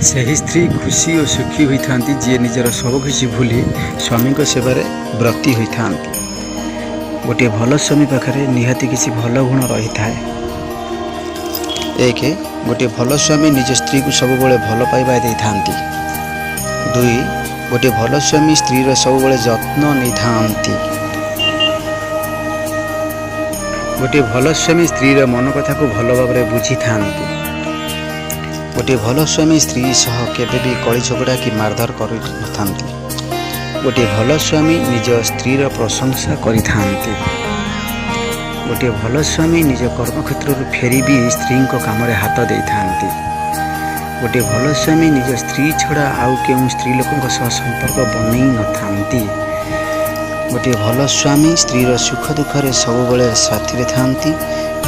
ସେହି ସ୍ତ୍ରୀ ଖୁସି ଓ ସୁଖୀ ହୋଇଥାନ୍ତି, ଯିଏ ନିଜର ସବୁକିଛି ଭୁଲି ସ୍ୱାମୀଙ୍କ ସେବାରେ ବ୍ରତୀ ହୋଇଥାନ୍ତି। ଗୋଟିଏ ଭଲ ସ୍ୱାମୀ ପାଖରେ ନିହାତି କିଛି ଭଲ ଗୁଣ ରହିଥାଏ। ଏକ, ଗୋଟିଏ ଭଲ ସ୍ୱାମୀ ନିଜ ସ୍ତ୍ରୀକୁ ସବୁବେଳେ ଭଲ ପାଇବା ଦେଇଥାନ୍ତି। ଦୁଇ, ଗୋଟିଏ ଭଲ ସ୍ୱାମୀ ସ୍ତ୍ରୀର ସବୁବେଳେ ଯତ୍ନ ନେଇଥାନ୍ତି। ଗୋଟିଏ ଭଲ ସ୍ୱାମୀ ସ୍ତ୍ରୀର ମନ କଥାକୁ ଭଲ ଭାବରେ ବୁଝିଥାନ୍ତି। ଗୋଟିଏ ଭଲ ସ୍ୱାମୀ ସ୍ତ୍ରୀ ସହ କେବେ ବି କଳି ଝଗଡ଼ା କି ମାରଧର କରିନଥାନ୍ତି। ଗୋଟିଏ ଭଲ ସ୍ୱାମୀ ନିଜ ସ୍ତ୍ରୀର ପ୍ରଶଂସା କରିଥାନ୍ତି। ଗୋଟିଏ ଭଲ ସ୍ୱାମୀ ନିଜ କର୍ମକ୍ଷେତ୍ରରୁ ଫେରି ବି ସ୍ତ୍ରୀଙ୍କ କାମରେ ହାତ ଦେଇଥାନ୍ତି। ଗୋଟିଏ ଭଲ ସ୍ୱାମୀ ନିଜ ସ୍ତ୍ରୀ ଛଡ଼ା ଆଉ କେଉଁ ସ୍ତ୍ରୀ ଲୋକଙ୍କ ସହ ସମ୍ପର୍କ ବନେଇ ନଥାନ୍ତି। ଗୋଟିଏ ଭଲ ସ୍ୱାମୀ ସ୍ତ୍ରୀର ସୁଖ ଦୁଃଖରେ ସବୁବେଳେ ସାଥିରେ ଥାନ୍ତି,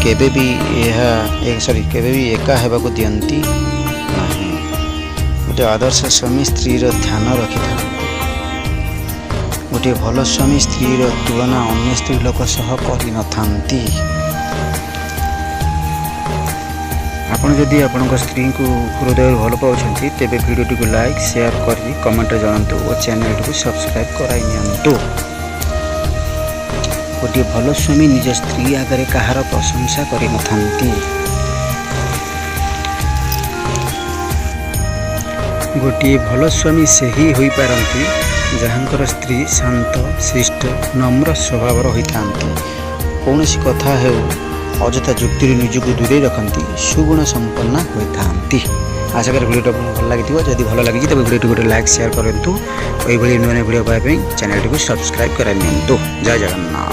କେବେ ବି ଏହା ସରି କେବେ ବି ଏକା ହେବାକୁ ଦିଅନ୍ତି ନାହିଁ। ଗୋଟିଏ ଆଦର୍ଶ ସ୍ୱାମୀ ସ୍ତ୍ରୀର ଧ୍ୟାନ ରଖିଥାନ୍ତି। ଗୋଟିଏ ଭଲ ସ୍ୱାମୀ ସ୍ତ୍ରୀର ତୁଳନା ଅନ୍ୟ ସ୍ତ୍ରୀ ଲୋକ ସହ କରିନଥାନ୍ତି। ଆପଣ ଯଦି ଆପଣଙ୍କ ସ୍ତ୍ରୀଙ୍କୁ ହୃଦୟରୁ ଭଲ ପାଉଛନ୍ତି, ତେବେ ଭିଡ଼ିଓଟିକୁ ଲାଇକ୍, ସେୟାର କରି କମେଣ୍ଟରେ ଜଣାନ୍ତୁ ଓ ଚ୍ୟାନେଲଟିକୁ ସବସ୍କ୍ରାଇବ୍ କରାଇ ନିଅନ୍ତୁ। ଗୋଟିଏ ଭଲ ସ୍ୱାମୀ ନିଜ ସ୍ତ୍ରୀ ଆଗରେ କାହାର ପ୍ରଶଂସା କରିନଥାନ୍ତି। ଗୋଟିଏ ଭଲ ସ୍ୱାମୀ ସେହି ହୋଇପାରନ୍ତି, ଯାହାଙ୍କର ସ୍ତ୍ରୀ ଶାନ୍ତ, ଶିଷ୍ଟ, ନମ୍ର ସ୍ୱଭାବର ହୋଇଥାନ୍ତି। କୌଣସି କଥା ହେଉ, ଅଯଥା ଯୁକ୍ତିରୁ ନିଜକୁ ଦୂରେଇ ରଖନ୍ତି, ସୁଗୁଣ ସମ୍ପନ୍ନା ହୋଇଥାନ୍ତି। ଆଶା କରେ ଭିଡ଼ିଓଟି ଆପଣଙ୍କୁ ଭଲ ଲାଗିଥିବ। ଯଦି ଭଲ ଲାଗିଛି, ତେବେ ଭିଡ଼ିଓଟି ଗୋଟେ ଲାଇକ୍, ସେୟାର କରନ୍ତୁ। ଏଇଭଳି ନୂଆ ନୂଆ ଭିଡ଼ିଓ ପାଇବା ପାଇଁ ଚ୍ୟାନେଲଟିକୁ ସବସ୍କ୍ରାଇବ୍ କରାଇ ନିଅନ୍ତୁ। ଜୟ ଜଗନ୍ନାଥ।